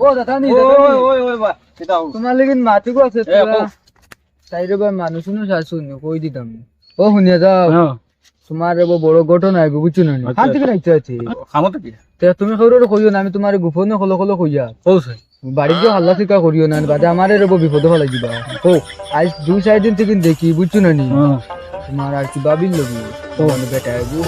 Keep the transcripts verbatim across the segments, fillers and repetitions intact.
ও দাদা নি, ওই, দাদা নি। ওই, ওই, ওই, বা, কিতা অইছে? তুমার লাগিন মাতিমু আছে এ, তোরা। কও। তাইরে বা মানুষ উনুষ আছে নি, কই দিতাম। ও হুনিয়া যাও। হ্যাঁ। তুমার এবার বড় ঘটনা আইবো, বুঝছো না নি? আচ্ছা। কাম থাকি আইছো আছি। কাম থাকি? তে তুমি কেউরে কইও না, আমি তুমারে গোপনে কলো কলো কইয়ার। কও স্যার। বাড়িত গিয়া হাল্লা চিল্লা করিও না, বাদে আমারে এবার বিপদো ফালাই দিবা। কও। আইজ দুই চাইর দিন থাকি দেখি, বুঝছো না নি? হ্যাঁ। তুমার আর কি ভাবির লগে। কও। মানে বেটা আইবো।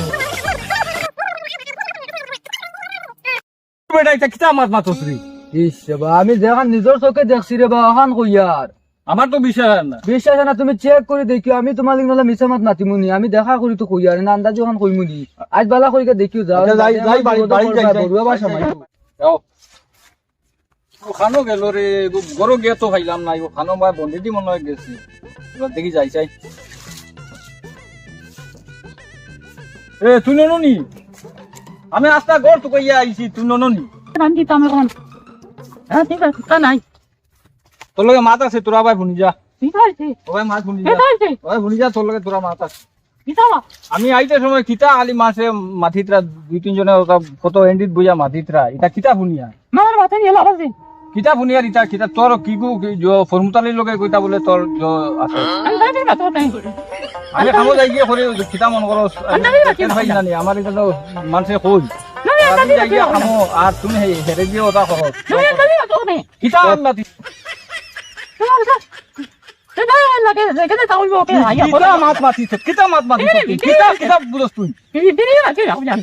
বেটা, ইতা কিতা মাত মাতস রে? ইস রে বা, আমি যেখান নিজর চোখে দেখছি রে বা, অখান কইয়ার। আমার তো বিশ্বাস অয় না। বিশ্বাস অয় না, তুমি check করি দেখিও, আমি তুমার লাগিন মিছা মাত মাতিমু নি, আমি দেখা করি তো কইয়ার, না আন্দাজি অখান কইমু নি। আইজ বালা করি দেখিও যাও, আচ্ছা, যাই, যাই, বাড়ি, বাড়ি যাই, যাই। বড়ুয়া বাসা মাইতো। যাও। ও খানো গেল রে, গো-, ঘরো গিয়া তো পাইলাম না, ও খানো বা বন্দি দি মনে অয় গেছে। এবার দেখি যাই চাই। এ, তুই নননি? আমি আস্তা ঘর তো কইয়া আইছি, তুই নননি? আমি দিতাম এখন। হ্যাঁ, ঠিক আছে, তা নাই। তোর লগে মাত আছে, তোরা ভাই হুনি যা। ঠিক আছে। ও ভাই মাত হুনি যা। ঠিক আছে। ও ভাই হুনি যা, তোর লগে তোরা মাত আছে। কিতা বা? আমি আইতে সময় কিতা আলি মাসে মাতিতরা দুই তিন জনে ওটা কত এন্ডিত বইয়া মাতিতরা। ইতা কিতা হুনিয়া? মামার মাথায় নিয়ে লাভ আছে। কিতা হুনিয়ার ইতা কিতা তোর কি গু কি জ-, ফরমুতালির লগে কইতা বলে তোর জ-, আছে। আমি তাকে মাথা নাই। আমি কামো যাই গিয়া করি কিতা মন করো? আমি তাকে মাথা টের পাই নাই। না নি, আমার ইতা তো মানষে কই। না, না, আমি না, যাই গিয়া না, কামো আর তুমি হে-, হেরে গিয়া ওটা করো। না, না, না, না, না। কিতা আর মাতি? না, না। এ ভাই, আর লাগে, এখানে তা অইবো, ওকে, কি, আইয়া, কিতা বলো। মাত মাতিস? কিতা মাত মাতিস? এই, কিতা, এই, কিতা বুঝস তুই? এই, এই, এই, এই, এই, এই,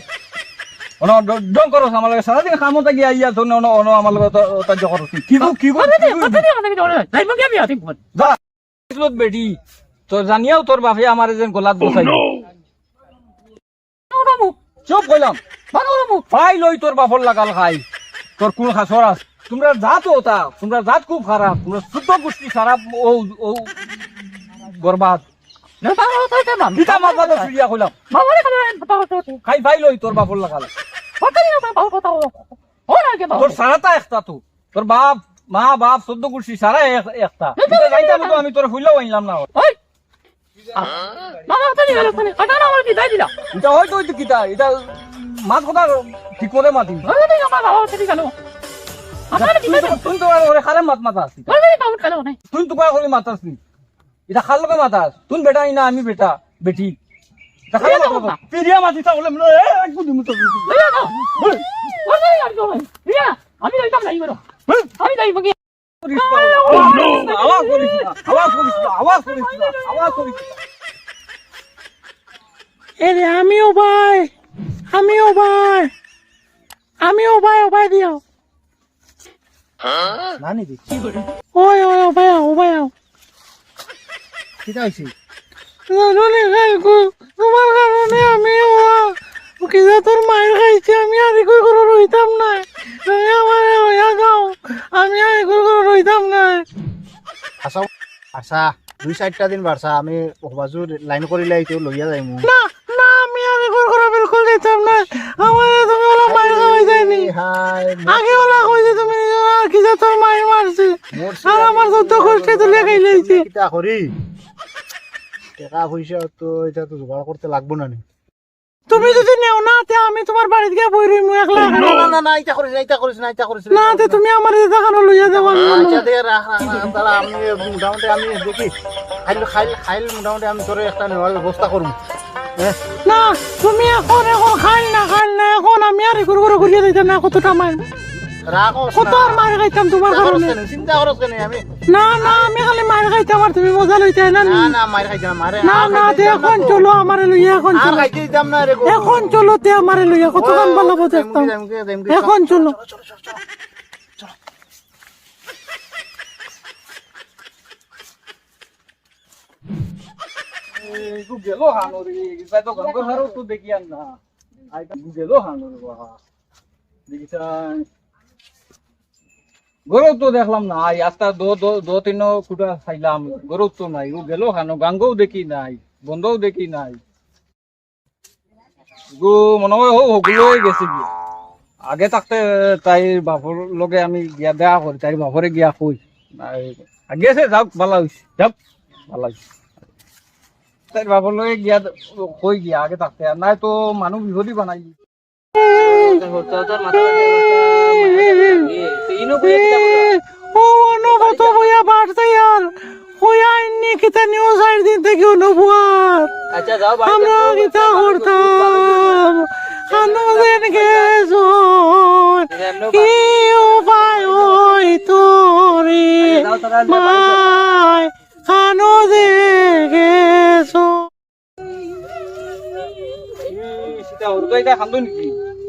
অনো ড-, ঢং করস আমার লগে, সারাদিন কামো থাকি আইয়া তো অনো, অনো আমার লগে তো, তো, তো করস তুই। কি গো, কি গো, কথা দে, কি গো? কথা দে, কথা দে, কথা দে। যাই, মুখে আমি আছি, ফোন। যা, বেটি, তো জানিয়াও তোর বাপে আমারে যেন গলাত বসাই। চুপ কইলাম। ফাইল অই তোর বাপর লাগাল খাই। তোর কুন খাসর আছ? তুমরার জাত ওটা, তুমরার জাত খুব খারাপ। তুমরা চৌদ্দ গুষ্টি সারা ও, ও বরবাদ। কিতা মাত মাতর ফিরিয়া কইলাম। খাই ফাইল অই তোর বাপর লাগাল। তোর সারাটা একটা তো। তোর বাপ, মা, বাপ, চৌদ্দ গুষ্টি সারা এক-, একটা। ইটা যাইতাম তো আমি তোর ফুইলাও আনলাম না। ওই, বাবা, ওখানে গেল, ওখানে। ওটা না, আমার কি দায় দিলা? ইটা হয়তো, হয়তো কিতা, ইটা মাত কথা ঠিক করে মাতি। ওই, ওই, আমার বাবা, ওখানে গেল। আমার তুই তো, তুই তো আর ওরে খারাপ মাত মাতাস। ওই, ওই, বাবুর গেল, ওখানে। তুই তো করে মাতাস নি। ইটা কার লগে মাতাস? তুই বেটা নি না, আমি বেটা, বেটি। ইটা কার লগে মাতাস? পিরিয়া মাতি তা বলে, এ, এক গুলি মুতো দিছি। ওই, ওই, ওই, ওই, ওই, ওই, ওই, আমি যাইতাম না, এই বেটা। আমি যাইব কি? করিস না, আওয়াজ করিস না, আওয়াজ করিস না, আওয়াজ করিস না, আওয়াজ করিস না। এরে, আমিও ভাই, আমিও ভাই, আমিও ভাই, ও ভাই দিও। নানি দেখি। ওই, ওই, ও ভাই, ও ভাই, ও। কিতা অইছে? জানো নি, কালকু, তোমার কারণে আমি ওয়া, কিতা তোর মাইর খাইছি, আমি আর ইগুর ঘরো রইতাম না। তুমি আমারে লইয়া যাও, আমি আর ইগুর ঘরো রইতাম না। আচ্ছা, আচ্ছা, দুই চাইরটা দিন বারসা, আমি বাজু লাইন করিলাই তো লইয়া যাইমু। না, না, আমি আর ইগুর ঘরো বিলকুল যাইতাম না। আমারে তুমি ওলা মাইর খাওয়াই যায়নি। হায়, আগে ওলা কইছে তুমি আর কিতা তোর মাইর মারছে। আর আমার যত কষ্টে তুলিয়া খাইলাইছে। কিতা করি? টেকা পয়সা তো ইটা তো জোগাড় করতে লাগবো না নি? তুমি যদি নেও না, তে আমি তোমার বাড়িত গিয়া বই রইমু একলা। না, না, না, না, ইটা করিস না, ইটা করিস না, ইটা করিস না, না, ইটা তে করিস না। তুমি আমারে যেতা খানো লইয়া যাও, আমি আচ্ছা, দে, রাখ, রাখ, রাখ, তাহলে আমি মোটামুটি আমি দেখি, খাইল, খাইল, খাইল মোটামুটি আমি তোরে একটা নেওয়ার ব্যবস্থা করমু। না, তুমি এখন, এখন খাইল না, খাইল না, এখন আমি আর ইগুর ঘরো ঘুরিয়া যাইতাম না, কতটা মাইর। রাখো কত না। আর মাইর খাইতাম তোমার কারণে। চিন্তা করছ কেনে? আমি না, না, আমি খালি মাইর খাইতাম আর তুমি মজা লইতায় না নি? না, না, মাইর খাইতাম না, মারে। না, না, তে এখন চলো, আমারে লইয়া এখন চলো। খাইতে দিতাম না রে গো। এখন চলো, তে আমারে লইয়া, কত কাম ভালা বুঝে একদম। এখন চলো। এই, ইগু গেল হানো রে, ইগু তো গঙ্গা হারো তো দেখি আর না। আই, ইগু গেল হানো রে বাবা। দেখি চাই। ঘরো তো দেখলাম না, আই আস্তা দো, দো, দো তিন খুঁটা চাইলাম, ঘরো তো নাই, ইগু গেল হানো, গাঙ্গও দেখি নাই, বন্ধও দেখি নাই। গো, মনে হয় হো, হগুলো হয়ে গেছে গিয়া। আগে থাকতে তাইর বাপর লগে আমি গিয়া দেখা করি, তাইর বাপরে গিয়া কই। আর গেছে, যাউক, ভালা অইছে, যাউক, ভালা অইছে। তাইর বাপর লগে গিয়া কই গিয়া আগে থাকতে, আর নায় তো মানুষ বিপদই বানাই। ও অনুভূত হইয়া বাড়তে আর হইয়া আইনি কিতা নিও চাইর দিন থাকি অনুভব। আচ্ছা, যাও, বাড়িতে আমরা যাও, কিতা বাড়িতে যাও, করতাম? বাড়িতে যাও। কানো যেন গেছো, এমনেও কি বাড়িতে উপায় হইতো রে? আচ্ছা, যাও, তারা বাড়িতে যাও। মায়, কানো যে গেছো। ই, সীতা, হুরুতা ইতা কান্দো নি?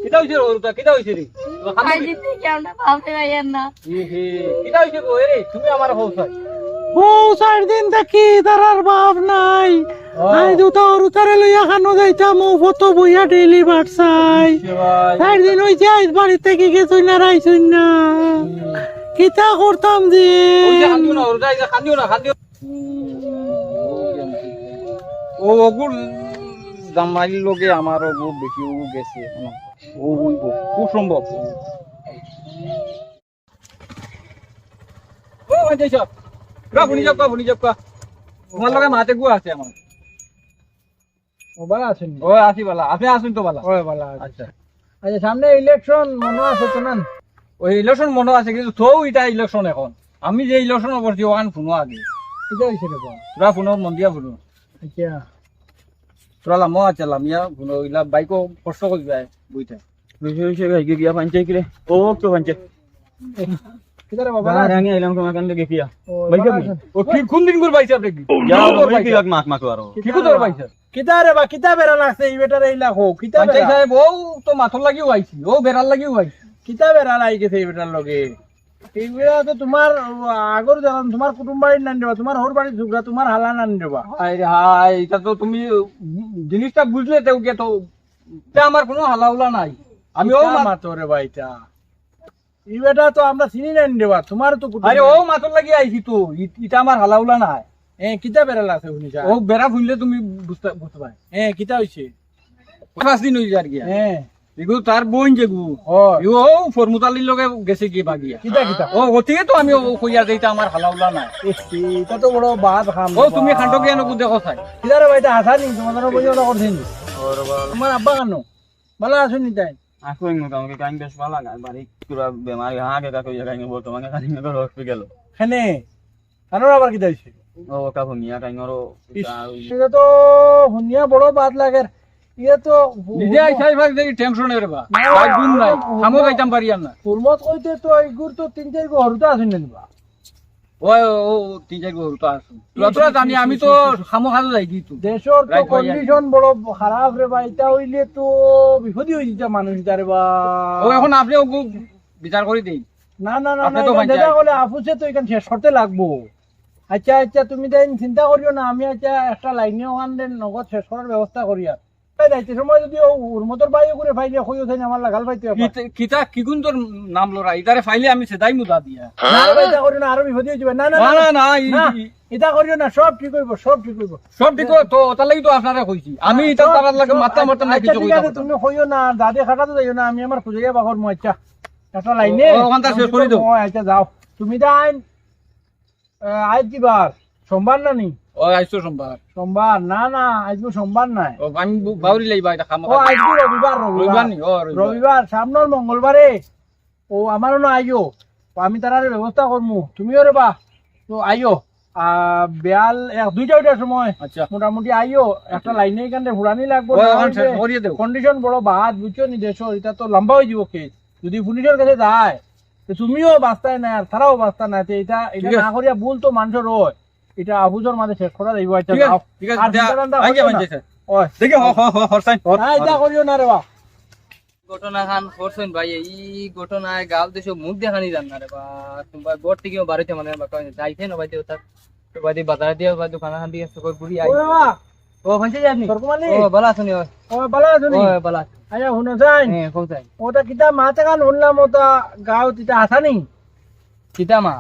কিতা অইছে রে হুরুতা? কিতা অইছে রে? ও কান্দো নি? আইজ থাকি আমরা বাপরে পাইয়ার না। এ হে, কিতা অইছে গো? এ রে, তুমি আমারে কও চাই। ও, চাইর দিন থাকি তারার বাপ নাই। ও। আইজ দুটা হুরুতারে লইয়া কানো যাইতাম, ও ফটো বইয়া ডেইলি বাড়ছাই। ইসে ভাই। চাইর দিন অইছে আইজ বাড়ি থাকি গেছইন না, আইছইন না। হুম। কিতা করতাম যে? ওই যে কান্দিও না, হুরুতা, এই যে কান্দিও না, কান্দিও। ও অগুর জামাইর লগে আমার অগু বেটি অগু গেছে। ও অইবো, খুব সম্ভব। ও ভাই, যাইছ? কা ফোন যাউক, কা ফোন যাউক, কা। তুমার লগে মাতে গু আছে আমার। ও, ভালা আছইন নি? ও, আছি ভালা। আপনে আছইন তো ভালা? ও, ভালা আছি। আচ্ছা। আচ্ছা, সামনে ইলেকশন মনো আছে তো না? ওই ইলেকশন মনো আছে, কিন্তু তো ইটা ইলেকশন এখন। আমি যে ইলেকশন করছি, ওখান ফোনো আগে। কিতা অইছে রে বা? তোরা ফোনো, মন দিয়া ফোনো। আচ্ছা। তোরা লামো আছে, লামিয়া ফোনো, ইলা বাইকও কষ্ট করি যায়, বইতে। বেশি বেশি ভাই গিয়া পাঞ্চাই কিরে? ও, তো পাঞ্চাই। কিতা রে বাবা? না, আমি আইলাম তোমার কাছে দেখিয়া। ও, ভাই, ভালা কেমন? আছেন? ও, কি, কোন দিন করে পাইছে আপনি? কি? ইয়া, কোন দিন করে ওই কি পাইছে? এক মাস মাতো আরো। কি করে পাইছে? কিতা রে বা, কিতা বেড়া লাগছে এই বেটারে এই লাখো? কিতা পঞ্চায়েত বেড়া? সাহেব, ও তো মাথার লাগিও আইছি, ও বেড়ার লাগিও আইছি। কিতা বেড়া লাগি গেছে এই বেটার লগে? এই বেটা তো তোমার আগর জানান, তোমার কুটুম বাড়ির নান দেবা, তোমার হর বাড়ির ঝুগড়া, তোমার হালা নান দেবা। হায় রে হায়, এটা তো তুমি জিনিসটা বুঝলে তেও কে তো, এটা আমার কোনো হালাউলা নাই। আমি ও কিতা মা- মাতো রে বা ইটা? ই বেটা তো আমরা চিনি না নি রে বা, তোমার তো কুটুম আরে, ও মাতর লাগি আইছি তো, ই-, ইটা আমার হালাউলা নাই। এ, কিতা বেড়া লাগছে হুনিছা? ও বেড়া হুনলে তুমি বুঝতে, বুঝতে পারে। এ, কিতা অইছে? পাঁচ দিন অই যার গিয়া। এ। এগু তার বইন যেগু। ও। এগু ও ফরমুতালির লগে গেছে গিয়া বাগিয়া। কিতা, কিতা? ও, ওতিকে তো আমি ও কইয়া যে ইটা আমার হালাউলা নাই। এ, ইটা তো বড় বাদ খাম ও, তুমি বাবা। খান্ডো গিয়া নগু দেখো চাই। কিতা রে বা, ইটা হাছা নি? তোমার বই ওটা করছে নি? ওরে বাবা। তোমার আব্বা কেন? ভালা আছো নি তাই? আছো মোটামুটি, কাইন বেশ ভালা না, বাড়ি পুরা বেমারি, হ্যাঁ, আগে কাকে ইয়ে কাইন বর্তমানে কাইন হসপিটাল। কেনে? কানোর আবার কিতা অইছে? ও, ওটা হুনিয়া কাইন ওরও ইস, ইটা ওই ইটা তো হুনিয়া বড় বাদ লাগের। ইয়ে তো নিজে আইসা আইসা দেখি টেনশন এর বা। না, ভাই গুণ নাই, ও, কামো ও, যাইতাম পারি আর না। হুরমত কইতে তো এই গুড় তো তিন চাইর গো হরুতা আছইন না বা। ওই, ও, ও, তিন চাইর গো হরুতা আছইন। ইস, তোরা ইস, জানি, ইস, আমি ইস, তো ইস, ইস। কামো কাজে যাই কি তো। দেশর তো রাইত বাই কন্ডিশন বড় খারাপ রে বা, ইটা অইলে তো বিপদই অই যিতা মানুষ ইটা রে বা। ও, এখন আপনে ওগু বিচার করি দেইন। না, না, না, আপনে না, তো ইখান পঞ্চায়েত। যেটা বলে আফুসে তো ইখান শেষ করতে লাগবো। আচ্ছা, আচ্ছা, তুমি তাই চিন্তা করিও না, আমি আচ্ছা একটা লাইনে ওখান দেন নগদ শেষ করার ব্যবস্থা করি আর। তাই যাইতে সময় যদি ও হুরমতর ভাই করে পাইলে কইও তাই আমার লাগাল পাইতে হবে। কিতা, কিতা, কি গুণ তোর নাম লড়া? ইতারে পাইলে আমি সেদাই মুদা দিয়া। না, রে ভাই, ইটা করিও না, আরো বিপদে অই যিবা। না, না, না, না, না, না, ই-, না, ই-, ইটা করিও না, সব ঠিক অইবো, সব ঠিক অইবো। সব ঠিক অই-, তো, ওটার লাগি তো আপনারে কইছি। আমি ইটা সব, তারার লাগে সব, মাথা মারতাম না আচ্ছা, কিছু ঠিক কইতাম আছে, না। তুমি কইও না, দাদে খাটাতে যাইও না, আমি আমার খুঁজাইয়া বাকর মো, আচ্ছা। একটা লাইনে। ও, ওখানটা শেষ করি দাও। ও, আচ্ছা, যাও। তুমি তাই আহ, আইজ কি বার? সোমবার না নি? ও, আইজ তো সোমবার। সোমবার? না, না, আইজ তো সোমবার নায়। ও, আমি বু-, বাউরি লাইবা, ইটা খামো ও, খামো। আইজ তো রবিবার, রবিবার। রবিবার নি? ও, রবিবার। রবিবার, সামনের মঙ্গলবারে। ও, আমারও না আইও। ও, আমি তারারে ব্যবস্থা করমু। তুমিও রে বা, তো আইও। আহ, বিয়াল এক দুইটা ওইটার সময় আচ্ছা। মোটামুটি আইও। একটা লাইনে এখানে ফুরানি লাগবো, ও, না এখন হইলে শেষ করিয়ে দেও। কন্ডিশন বড় বাদ, বুঝছো নি? দেশো, ইটা তো লম্বা অই যিবো কেস। যদি পুলিশর কাছে যায়, তো তুমিও বাঁচতায় না, আর তারাও বাঁচতা না, তো ইটা, ইটা ঠিক আছে। না করিয়া ভুল তো মানুষর অয়, ইটা আফুসর মাঝে শেষ করা যাইবো। আচ্ছা, ঠিক আছে, যাও। ঠিক আছে, আর দে, চিন্তা ধান্দা আই করিও যাবেন, না। ঠিক আছে। ওই। দেখি, হ, হ, হ, হরসাইন, হর, না, ইটা হর। করিও না রে বা। ঘটনাখান করছইন ভাই, ই ঘটনায় গাঁও দেশো মুখ দেখানি যার না রে বা। তোমার ঘর থাকি বারইতে মানে বা কয় যাইতে না বাইতে ওটা। তো বাদে বাজার দিয়া বা দোকান আহান দিয়া সব ঘুরি আই। ও বাবা। ও, পঞ্চায়েত আপনি? তর্কমালি? ও, ভালা আছইন নি? ও, ভালা আছইন নি? ও, ভালা। আচ্ছা, হুনো চাইন। হ্যাঁ, কোন চাইন? ওটা কিতা মা তেখান হুনলাম ওটা গাঁও তিতা আসানি? কিতা মা?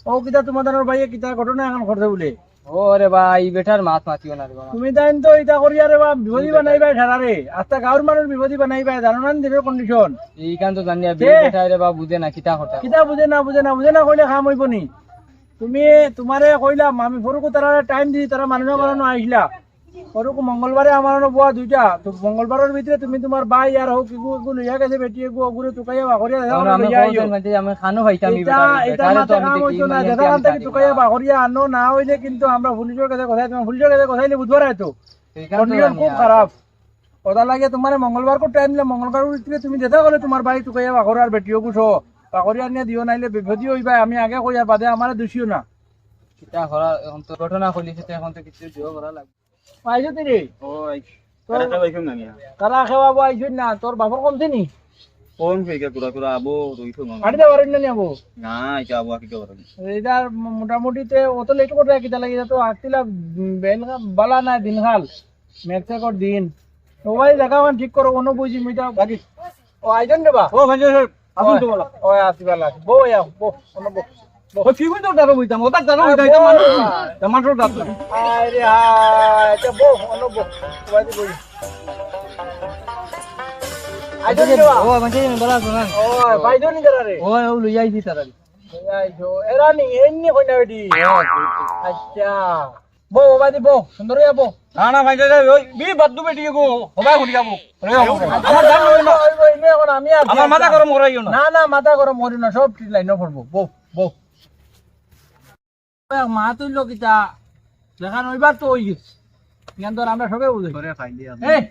ও কিতা তোমাদের ভাইয়ে কিতা ঘটনা এখন ঘটছে বলে? ও রে বা, ই বেটার মাত মাতিও না রে বা। তুমি তাইন তো ইতা করিয়া রে বা বিপদি বানাইবায় সারারে। আস্তা গাঁওর মানুষ বিপদি বানাইবায়, জানো না নি দেশর condition? ইখান তো জানি, ই বেটায় রে বা বুঝে না, কিতা কথা। কিতা বুঝে না, বুঝে না, বুঝে না কইলে কাম অইবো নি? তুমি, তুমারে কইলাম, আমি ফরুকু তারারে time দিছি, তারা মানুষ মারানো আইছলা। ফরুকু মঙ্গলবারে আমার অনো বওয়া দুইটা, তো মঙ্গলবারর ভিতরে তুমি তুমার ভাই আর হউক ইগু, ইগু লইয়া গেছে বেটি, ইগু অগুরে তুকাইয়া বাকরিয়া দেও, অনো লইয়া আইও। আমি খানো পাইতাম, ই ইটা, বেটারে, ইটা বেটারে তো মাতে আমি কাম দেখি অইতো না, মাইয়া যেটা বিয়া কাম থাকি দিতাম না। তুকাইয়া বাকরিয়া আনো, না অইলে কিন্তু আমরা পুলিশর কাছে কথা, তুমার পুলিশর কাছে কথা অইলে বুঝবার অইতো। Condition খুব খারাপ। ওটার লাগে তুমারে মঙ্গলবারকু time দিলাম, মঙ্গলবারর ভিতরে তুমি যেতা কইলে তুমার ভাই তুকাইয়া বাকর আর বেটি অগু সহ বাকরিয়া আনিয়া দিও, নাইলে বিপদি অইবায়। আমি আগে কইয়ার বাদে আমারে দুষিও না। কিতা করা, অখন তো ঘটনা কইলিছে, তে অখন তো কিছু দিও করা লাগবো। পাইছো তে রে? ও, আই-, তো কারা খাওয়াইছো না মিয়া? কারা খাওয়াবো আইছো না, তোর বাপর কমছে নি? কোন ফেকা কুড়া কুড়া আবো, রইছো না। আড়ি দে বারো না নি আবো? না, ইটা আবো, আকি তো বারো। ইটা মোটামুটি তে অত late করে কিতা লাগি, ইটা তো আকিলা, উম, বেল বালা না দিনকাল। মেঘ থাকর দিন। ও ভাই, জাগাখান ঠিক করো, অনো বইছি মুই তা। বাকি। ও, আইজন রে বা? ও, ভাই, ভাই, আসুন তো বলো। ও, আসি বালা। বও, ইয়া, বও, অনো বও। বও। ও, কি কইতো দাঁড়ো বইতাম, ও তার দাঁড়ো বইতাম, এটা মানুষ না। এটা মানুষর দাঁত না। আরে, হায়, আচ্ছা, বও, অনো বও। ও, ভাই, বই। আইজন রে বা? ও, ভাই, ভাই, ভালো আছো না? ও, ভাই, জন রে রে। ও, ও, লই আইছি তাড়াতাড়ি। লই আইছো। এরা নি, এমনি কই না বেটি? আচ্ছা। বও, ও বাদি বও, সুন্দর অইয়া বও। না, না, ভাই, ভাই, ভাই, ওই, বি বাদ্দু বেটি গো, ও ভাই, হুনি যাবো। আরে, ও, আমার জান লইও না। ওই, ওই, ওই, এখন আমি আছি, আমার মাথা আচ্ছা। গরম করাইও না। না, না, মাথা গরম করি না, সব ঠিক লাইনো পড়বো। বও, বও। ওই মা তুই লোক ইতা, যেখান অইবার তো অই গেছে। ইয়ান তো আমরা সবে বুঝি। করে খাইলি আমি। এই,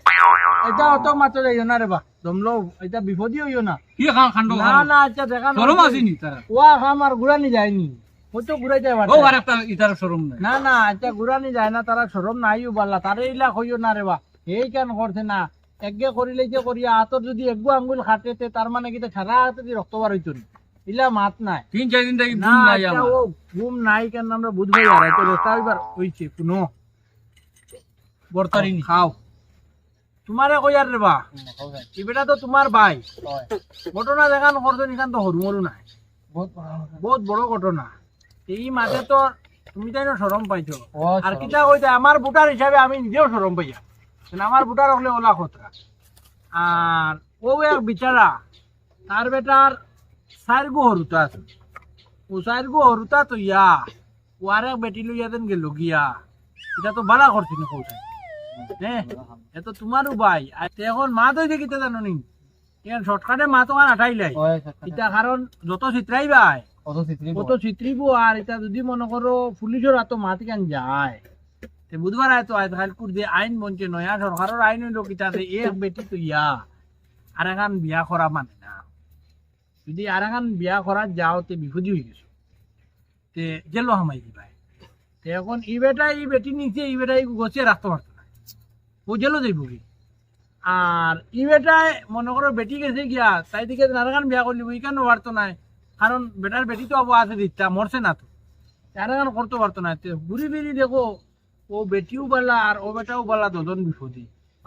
ইতা অত মাতো যাইও না রে বা। দমলো, ইতা বিপদি অইও না। কি খান খান্ড না, খান? না, আচ্ছা, দেখা না। শরম আছে নি তারা? ওয়া খাম আর ঘুরানি যায়নি। ও তো ঘুরাই যায় ও, বারটা। আর একটা ইতার শরম নাই। না, না, আচ্ছা, ঘুরানি যায় না, তারা শরম নাই ও বালা, তারে ইলা কইও না রে বা। এই কেন করছে না? একগে করিলে যে করিয়া, আতর যদি একগু আঙ্গুল কাটে, তে তার মানে কিতা সারা আতে দি রক্ত বার অইতো নি? ইলা মাত নাই। তিন চাইর দিন থাকি না, ঘুম নাই আচ্ছা, আমার। ও ঘুম নাই কেন আমরা বুঝবো আর, এত রেস্তা অইবার অইছে, কুনো বর্তারি নি। খাও। তুমারে কইয়ার রে বা, হুম, কও ভাই। ই বেটা তো তুমার ভাই। হয়। ঘটনা যেখান করছো, ইখান তো হুরু মুরু নায়। বহুত বড় ঘটনা। বহুত বড় ঘটনা। এই মাঝে তো তুমি তাই না শরম পাইছো। ও, আর শরম। কিতা কইতে, আমার ভোটার হিসাবে আমি নিজেও শরম পাইয়া। কারণ আমার ভোটার অকলে ওলা খতরা। আর ও এক বিচারা, তার বেটার চাইরগু হুরুতা আছে। ও চাইরগু হুরুতা তো ইয়া, ও আরেক বেটি লইয়া দেন গেল গিয়া। ইটা তো বালা করছি না কও চাই। হ্যাঁ? এ তো তুমারও ভাই। আর তে এখন মাত অইছে কিতা জানো নি? এখন shortcut-এ মাত ওখান আটাইলাই। ওই shortcut-এ। ইটা কারণ যত ছিতরাই ভাই, অত ছিতরিব। অত ছিতরিব। আর ইটা যদি মনে করো পুলিশর আতো মাত ইখান যায়, তে বুধবার আয় তো আয়, কাইল কুট দে আইন বনছে, নয়া সরকারর আইন অইলো কিতা যে এক বেটি তো ইয়া, আরেকখান বিয়া করা মানে না। যদি আরেকখান বিয়া করা যাও, তে বিপদি অই গেছো। তে জেলো হামাই দিবায়। তে এখন ই বেটা, ই বেটি নিছে, ই বেটা ই গছিয়া রাখতো পারতো না। ও জেলো যাইবো কি? আর ই বেটায় মনে করো বেটি গেছে গিয়া, তাই দিকে আরেকখান বিয়া করলিবো, ইখানও পারতো নায়। কারণ বেটার বেটি তো আবো আছে দিতা, মরছে না তো। আরেকখান করতো পারতো নায়। তে ঘুরি ফিরি দেখো, ও বেটিও বালা আর ও বেটাও বালা, দুজন বিপদি।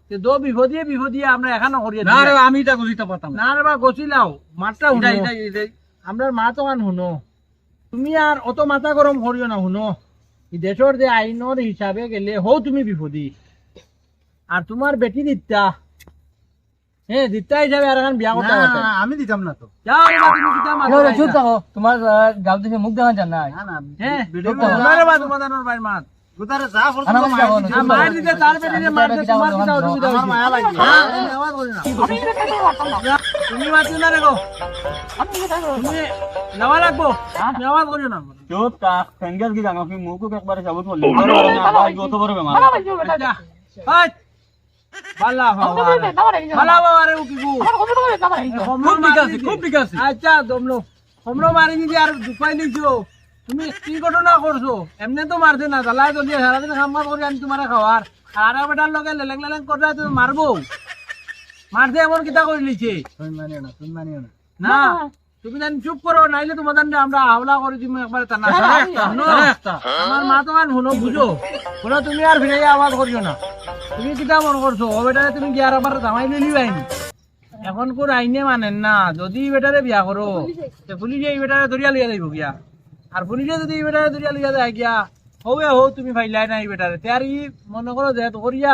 তে দো বিপদিয়ে বিপদিয়ে আমরা এখানো করিয়া না দিলাম। রে, আমি ইটা গছিতা পারতাম না। না রে বা, গছিলাও, মাতটা হুনো। ইটা, ইটা, ইটা। আমরার মাত ওখান হুনো। তুমি আর অত মাথা গরম করিও না, হুনো। ই দেশর যে আইনর হিসাবে গেলে হউ তুমি বিপদি। আর তুমার বেটি দিতা, হ্যাঁ, দিতা হিসাবে আরেকখান বিয়া করতা না, পারতা। না, আমি দিতাম না তো। যাও রে বা, তুমি কিতা মাতো ইনো রে, চুপ থাকো। তুমার, আহ, গাঁও দেশে মুখ দেখান জান নাই। না, না, হ্যাঁ? বেটি চুপ থাকো। না রে বা, তুমার জানোর ভাইর মাত। গুতারে যা করছো, আরে, মায়ের দিতে, আর মায়ের দিতে তার বেটিরে মার দে, তুমার কিতা অসুবিধা আমার অইছে? মায়া লাগে। হ্যাঁ, তুমি আওয়াজ করি না। তুমি মাতিও না রে গো। তুমি যাওয়া লাগবো। তুমি আওয়াজ করিও না। চুপ থাক, ফেঙ্গেল কি জানো, কি মুখ একবারে সাবুত করলি। আচ্ছা। হাট। বালা, বালা, বালা, বালা, বালা রে, ও কি গো? খুব ঠিক আছে, খুব ঠিক আছে। আচ্ছা, দমলো। কমলো মারি যদি আর দুপাই লইছো, তুমি কি ঘটনা করছো? এমনে তো মারছে না, জ্বালায় জ্বলিয়া সারাদিন কাম কাজ করি আমি তুমারে খাওয়ার। আর আরেক বেটার লগে লেলেং লেলেং করে তুমি মারবো। মারছে এমন কিতা করি লিছে? তুমি মানিও না, তুমি মানিও না। না, না। তুমি জানি চুপ করো, নাইলে তুমার জানি আমরা হাওলা করি দিমু একবারে তা না। না, না, না, না। আমার মাত ওখান হুনো, বুঝো। হুনো, তুমি আর ফিরাইয়া আওয়াজ করিও না। তুমি কিতা মনে করছো? ও বেটারে তুমি গিয়া আর আমার জামাই লইলিবায় নি? এখনকুর আইনে মানের না, যদি ই বেটারে বিয়া করো, তে পুলিশে ই বেটারে ধরিয়া লইয়া যাইবো গিয়া। আর পুলিশে যদি ই বেটারে ধরিয়া লইয়া যায় গিয়া, হউয়ে হউ, তুমি পাইলায় না ই বেটারে। তে আর ই মনো করো যে তো করিয়া,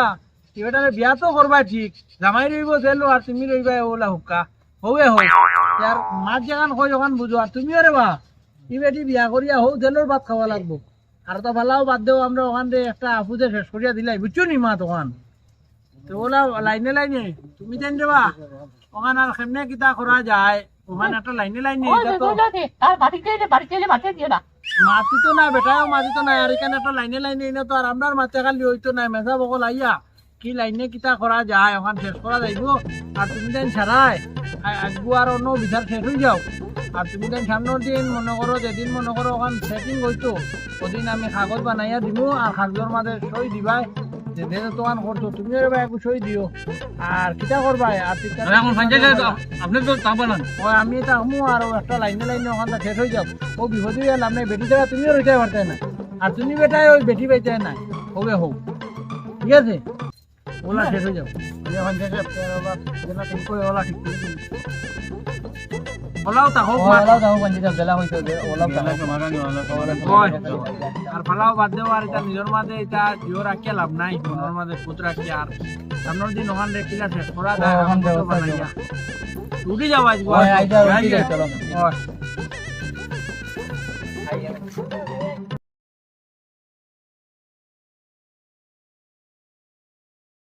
ই বেটারে বিয়া তো করবা ঠিক, জামাই রইবো জেলো আর তুমি রইবায় অউলা হুক্কা। হউয়ে হউ। তে আর মাত যেখান কই অখান বুঝো, আর তুমিও রে বা, ই বেটি বিয়া করিয়া হউ জেলর ভাত খাওয়া লাগবো। আর তো ফালাও বাদ দেও, আমরা অখান দে একটা আফুদে শেষ করিয়া দিলাই, বুঝছো নি মাত অখান? তে অউলা লাইনে লাইনে, তুমি জান রে বা, অখান আর কেমনে কিতা করা যায়, অখান একটা লাইনে লাইনে, ওই, এটা ওই, তো ওই, ওই, তার বাড়িতে এলে, বাড়িতে এলে মাতিয়ে দিও না। মাতিতো না, বেটায়ও মাতিতো না, আর ইখান একটা লাইনে লাইনে, ইনো তো আর আমরার মাতে খালি অইতো না, মেসাব অকল আইয়া, কি লাইনে কিতা করা যায়, অখান শেষ করা যাইবো। আর তুমি তাইন সারায়, আ-, আজগু আর অনো বিচার শেষ অই যাও। আর তুমি তাইন সামনর দিন মনো করো, যেদিন মনো করো অখান setting অইতো, অদিন আমি কাগজ বানাইয়া দিমু, আর কাগজর মাঝে সই দিবায়, যে, যে তোমার করতো, তুমি ওরে ভাই একটু সই দিও। আর কিতা করবায়? আর কিতা আরে, এখন পঞ্চায়েত সাহেব, আপনি তো তা বলেন। ও, আমি থাকমু, আর ও একটা লাইনে লাইনে অখান শেষ অই যাও। ও বিপদে গেল, আপনি বেটি ছাড়া তুমিও রইতে পারতে না। আর তুমি বেটায় ওই বেটি পাইতে না। হউয়ে হউ। ঠিক আছে? অউলা শেষ অই যাও। আরে, এখন যে সব তেরো বার যেটা ঠিক করে, অউলা ঠিক করে দিন। অউলাও তা হোক, ও, মার। অউলাও তা হোক, পঞ্চায়েত সাহেব, যেলা অইছে, যে অউলাও তা হোক। ওই। আর ফালাও বাদ দেও, আর ইটা নিজর মাঝে ইটা জিও রাখিয়া লাভ নাই, মনর মাঝে খুঁত রাখিয়া। আর সামনর দিন অখান দেখিলা শেষ করা ও, যায়, অখান অখান দেও, বানাইয়া। অখান দেও। উঠি যাও আজ, ওই, আই যাও, উঠি যাও, চলো। ওই।